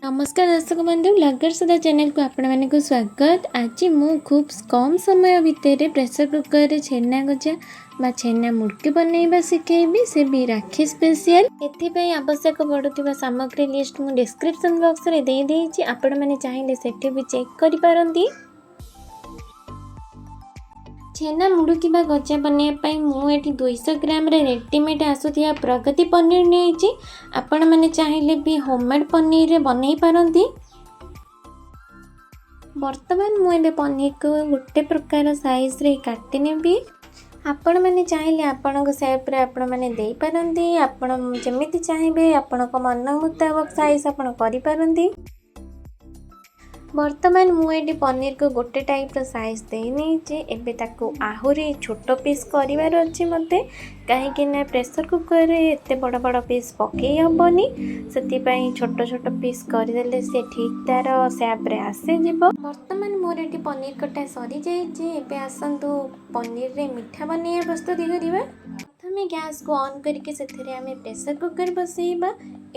ନମସ୍କାର ଦର୍ଶକ ବନ୍ଧୁ, ବ୍ଲଗର ସୁଧା ଚ୍ୟାନେଲକୁ ଆପଣମାନଙ୍କୁ ସ୍ୱାଗତ। ଆଜି ମୁଁ ଖୁବ୍ କମ୍ ସମୟ ଭିତରେ ପ୍ରେସର କୁକରରେ ଛେନା ଗଜା ବା ଛେନା ମୁଡ଼କି ବନେଇବା ଶିଖେଇବି, ସେ ବି ରାକ୍ଷୀ ସ୍ପେସିଆଲ। ଏଥିପାଇଁ ଆବଶ୍ୟକ ପଡ଼ୁଥିବା ସାମଗ୍ରୀ ଲିଷ୍ଟ ମୁଁ ଡିସ୍କ୍ରିପ୍ସନ୍ ବକ୍ସରେ ଦେଇଦେଇଛି। ଆପଣମାନେ ଚାହିଁଲେ ସେଠି ବି ଚେକ୍ କରିପାରନ୍ତି। ଛେନା ମୁଡ଼ୁକି ବା ଗଜା ବନେଇବା ପାଇଁ ମୁଁ ଏଠି 200 ଗ୍ରାମରେ ରେଡ଼ିମେଡ଼୍ ଆସୁଥିବା ପ୍ରଗତି ପନିର ନେଇଛି। ଆପଣମାନେ ଚାହିଁଲେ ବି ହୋମମେଡ଼୍ ପନିରରେ ବନେଇ ପାରନ୍ତି। ବର୍ତ୍ତମାନ ମୁଁ ଏବେ ପନିରକୁ ଗୋଟେ ପ୍ରକାର ସାଇଜ୍ରେ କାଟି ନେବି। ଆପଣମାନେ ଚାହିଁଲେ ଆପଣଙ୍କ ସେପ୍ରେ ଆପଣମାନେ ଦେଇପାରନ୍ତି। ଆପଣ ଯେମିତି ଚାହିଁବେ, ଆପଣଙ୍କ ମନ ମୁତାବକ ସାଇଜ୍ ଆପଣ କରିପାରନ୍ତି। ବର୍ତ୍ତମାନ ମୁଁ ଏଠି ପନିରକୁ ଗୋଟେ ଟାଇପ୍ର ସାଇଜ୍ ଦେଇ ନେଇଛି। ଏବେ ତାକୁ ଆହୁରି ଛୋଟ ପିସ୍ କରିବାର ଅଛି ମୋତେ, କାହିଁକି ନା ପ୍ରେସର କୁକରରେ ଏତେ ବଡ଼ ବଡ଼ ପିସ୍ ପକାଇ ହେବନି। ସେଥିପାଇଁ ଛୋଟ ଛୋଟ ପିସ୍ କରିଦେଲେ ସେ ଠିକ୍ ତା'ର ସେପ୍ରେ ଆସିଯିବ। ବର୍ତ୍ତମାନ ମୋର ଏଠି ପନିର କଟା ସରିଯାଇଛି। ଏବେ ଆସନ୍ତୁ, ପନିରରେ ମିଠା ବନେଇବା ପ୍ରସ୍ତୁତି କରିବା। ପ୍ରଥମେ ଗ୍ୟାସ୍କୁ ଅନ୍ କରିକି ସେଥିରେ ଆମେ ପ୍ରେସର କୁକର ବସେଇବା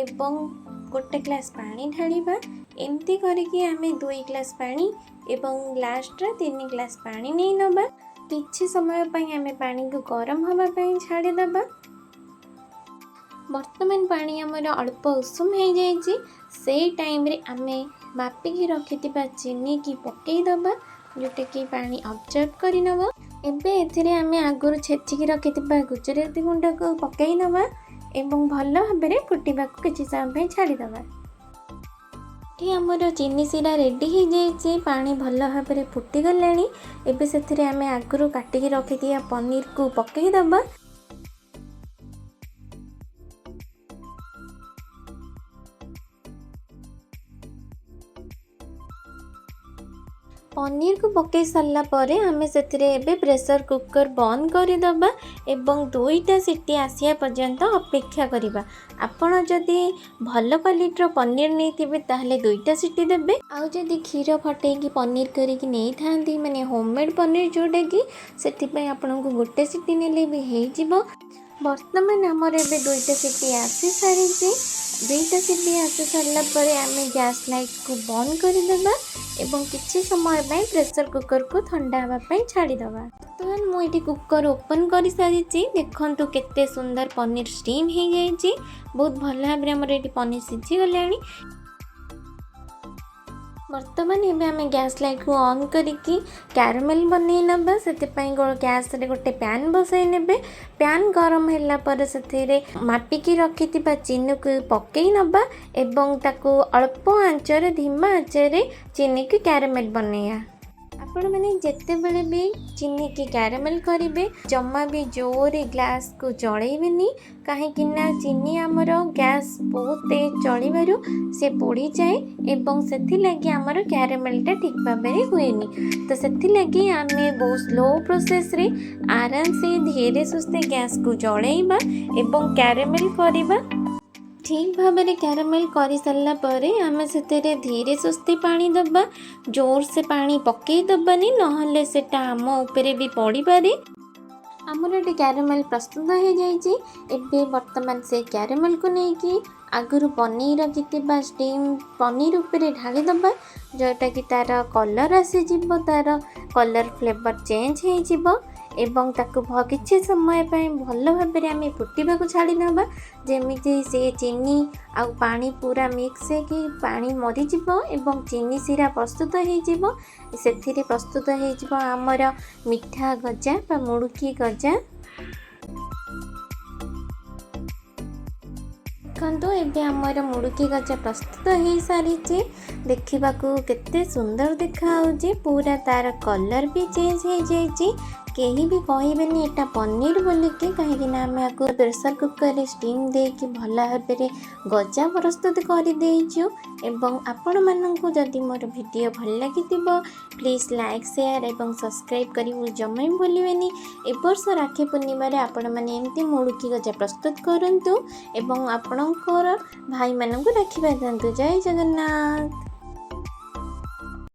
ଏବଂ ଗୋଟେ ଗ୍ଲାସ୍ ପାଣି ଢାଳିବା। ଏମିତି କରିକି ଆମେ 2 ଗ୍ଲାସ୍ ପାଣି ଏବଂ ଲାଷ୍ଟରେ 3 ଗ୍ଲାସ୍ ପାଣି ନେଇ ନେବା। କିଛି ସମୟ ପାଇଁ ଆମେ ପାଣିକୁ ଗରମ ହେବା ପାଇଁ ଛାଡ଼ିଦେବା। ବର୍ତ୍ତମାନ ପାଣି ଆମର ଅଳ୍ପ ଉଷୁମ ହେଇଯାଇଛି। ସେଇ ଟାଇମ୍ରେ ଆମେ ମାପିକି ରଖିଥିବା ଚିନିକି ପକାଇଦେବା, ଯେଉଁଟାକି ପାଣି ଅବଜର୍ଭ କରିନେବ। ଏବେ ଏଥିରେ ଆମେ ଆଗରୁ ଛେଚିକି ରଖିଥିବା ଗୁଜୁରାତି ଗୁଣ୍ଡକୁ ପକାଇ ନେବା ଏବଂ ଭଲ ଭାବରେ ଫୁଟିବାକୁ କିଛି ସମୟ ପାଇଁ ଛାଡ଼ିଦେବା। ଏଠି ଆମର ଚିନି ଶିରା ରେଡ଼ି ହେଇଯାଇଛି। ପାଣି ଭଲ ଭାବରେ ଫୁଟିଗଲାଣି। ଏବେ ସେଥିରେ ଆମେ ଆଗରୁ କାଟିକି ରଖିଥିବା ପନିରକୁ ପକାଇଦେବା। ପନିରକୁ ପକାଇ ସାରିଲା ପରେ ଆମେ ସେଥିରେ ଏବେ ପ୍ରେସର କୁକର୍ ବନ୍ଦ କରିଦେବା ଏବଂ ଦୁଇଟା ସିଟି ଆସିବା ପର୍ଯ୍ୟନ୍ତ ଅପେକ୍ଷା କରିବା। ଆପଣ ଯଦି ଭଲ କ୍ୱାଲିଟିର ପନିର ନେଇଥିବେ, ତାହେଲେ ଦୁଇଟା ସିଟି ଦେବେ। ଆଉ ଯଦି କ୍ଷୀର ଫଟେଇକି ପନିର କରିକି ନେଇଥାନ୍ତି, ମାନେ ହୋମମେଡ଼୍ ପନିର ଯେଉଁଟାକି, ସେଥିପାଇଁ ଆପଣଙ୍କୁ ଗୋଟେ ସିଟି ନେଲେ ବି ହେଇଯିବ। ବର୍ତ୍ତମାନ ଆମର ଏବେ ଦୁଇଟା ସିଟି ଆସିସାରିଛି। ଦୁଇଟା ସିଟି ଆସି ସାରିଲା ପରେ ଆମେ ଗ୍ୟାସ୍ ଲାଇଟ୍କୁ ବନ୍ଦ କରିଦେବା ଏବଂ କିଛି ସମୟ ପାଇଁ ପ୍ରେସର କୁକରକୁ ଥଣ୍ଡା ହେବା ପାଇଁ ଛାଡ଼ିଦେବା। ବର୍ତ୍ତମାନ ମୁଁ ଏଠି କୁକର ଓପନ୍ କରିସାରିଛି। ଦେଖନ୍ତୁ, କେତେ ସୁନ୍ଦର ପନିର ଷ୍ଟିମ୍ ହେଇଯାଇଛି। ବହୁତ ଭଲ ଭାବରେ ଆମର ଏଠି ପନିର ସିଝିଗଲାଣି। ବର୍ତ୍ତମାନ ଏବେ ଆମେ ଗ୍ୟାସ୍ ଲାଇଟ୍କୁ ଅନ୍ କରିକି କ୍ୟାରମେଲ୍ ବନେଇ ନେବା। ସେଥିପାଇଁ ଗ୍ୟାସ୍ରେ ଗୋଟେ ପ୍ୟାନ୍ ବସାଇ ନେବେ। ପ୍ୟାନ୍ ଗରମ ହେଲା ପରେ ସେଥିରେ ମାପିକି ରଖିଥିବା ଚିନିକୁ ପକାଇ ନେବା ଏବଂ ତାକୁ ଅଳ୍ପ ଆଞ୍ଚରେ, ଧୀମା ଆଞ୍ଚରେ ଚିନିକୁ କ୍ୟାରମେଲ୍ ବନେଇବା। ଆପଣମାନେ ଯେତେବେଳେ ବି ଚିନିକି କ୍ୟାରମେଲ୍ କରିବେ, ଜମା ବି ଜୋରରେ ଗ୍ୟାସ୍କୁ ଜଳେଇବେନି, କାହିଁକି ନା ଚିନି ଆମର ଗ୍ୟାସ୍ ବହୁତ ତେଜ ଜଳିବାରୁ ସେ ପୋଡ଼ିଯାଏ ଏବଂ ସେଥିଲାଗି ଆମର କ୍ୟାରମେଲ୍ଟା ଠିକ୍ ଭାବରେ ହୁଏନି। ତ ସେଥିଲାଗି ଆମେ ବହୁତ ସ୍ଲୋ ପ୍ରୋସେସ୍ରେ ଆରାମସେ ଧୀରେ ସୁସ୍ଥେ ଗ୍ୟାସ୍କୁ ଜଳେଇବା ଏବଂ କ୍ୟାରମେଲ୍ କରିବା। ଠିକ୍ ଭାବରେ କ୍ୟାରମେଲ୍ କରିସାରିଲା ପରେ ଆମେ ସେଥିରେ ଧୀରେ ସୁସ୍ଥେ ପାଣି ଦେବା। ଜୋରସେ ପାଣି ପକାଇ ଦେବାନି, ନହେଲେ ସେଟା ଆମ ଉପରେ ବି ପଡ଼ିପାରେ। ଆମର ଏଠି କ୍ୟାରମେଲ୍ ପ୍ରସ୍ତୁତ ହେଇଯାଇଛି। ଏବେ ବର୍ତ୍ତମାନ ସେ କ୍ୟାରମେଲ୍କୁ ନେଇକି ଆଗରୁ ବନେଇ ରଖିଥିବା ଷ୍ଟିମ୍ ପନିର ଉପରେ ଢାଳିଦେବା, ଯେଉଁଟାକି ତା'ର କଲର୍ ଆସିଯିବ, ତା'ର କଲର୍ ଫ୍ଲେଭର୍ ଚେଞ୍ଜ ହେଇଯିବ ଏବଂ ତାକୁ କିଛି ସମୟ ପାଇଁ ଭଲ ଭାବରେ ଆମେ ଫୁଟିବାକୁ ଛାଡ଼ିନେବା, ଯେମିତି ସେ ଚିନି ଆଉ ପାଣି ପୁରା ମିକ୍ସ ହେଇକି ପାଣି ମରିଯିବ ଏବଂ ଚିନି ଶିରା ପ୍ରସ୍ତୁତ ହେଇଯିବ। ସେଥିରେ ପ୍ରସ୍ତୁତ ହେଇଯିବ ଆମର ମିଠା ଗଜା ବା ମୁଡ଼ୁକି ଗଜା। ଦେଖନ୍ତୁ, ଏବେ ଆମର ମୁଡ଼ୁକି ଗଜା ପ୍ରସ୍ତୁତ ହେଇସାରିଛି। ଦେଖିବାକୁ କେତେ ସୁନ୍ଦର ଦେଖାହେଉଛି। ପୁରା ତା'ର କଲର୍ ବି ଚେଞ୍ଜ ହେଇଯାଇଛି। କେହି ବି କହିବେନି ଏଇଟା ପନିର ବୋଲିକି, କାହିଁକି ନା ଆମେ ଆକୁ ପ୍ରେସର କୁକରରେ ଷ୍ଟିମ୍ ଦେଇକି ଭଲ ଭାବରେ ଗଜା ପ୍ରସ୍ତୁତ କରିଦେଇଛୁ। ଏବଂ ଆପଣମାନଙ୍କୁ ଯଦି ମୋର ଭିଡ଼ିଓ ଭଲ ଲାଗିଥିବ, ପ୍ଲିଜ୍ ଲାଇକ୍, ସେୟାର ଏବଂ ସବସ୍କ୍ରାଇବ୍ କରିବାକୁ ଜମା ବି ଭୁଲିବେନି। ଏ ବର୍ଷ ରାକ୍ଷୀ ପୂର୍ଣ୍ଣିମାରେ ଆପଣମାନେ ଏମିତି ମୁଡ଼ୁକି ଗଜା ପ୍ରସ୍ତୁତ କରନ୍ତୁ ଏବଂ ଆପଣଙ୍କର ଭାଇମାନଙ୍କୁ ରାକ୍ଷୀ ବାନ୍ଧନ୍ତୁ। ଜୟ ଜଗନ୍ନାଥ।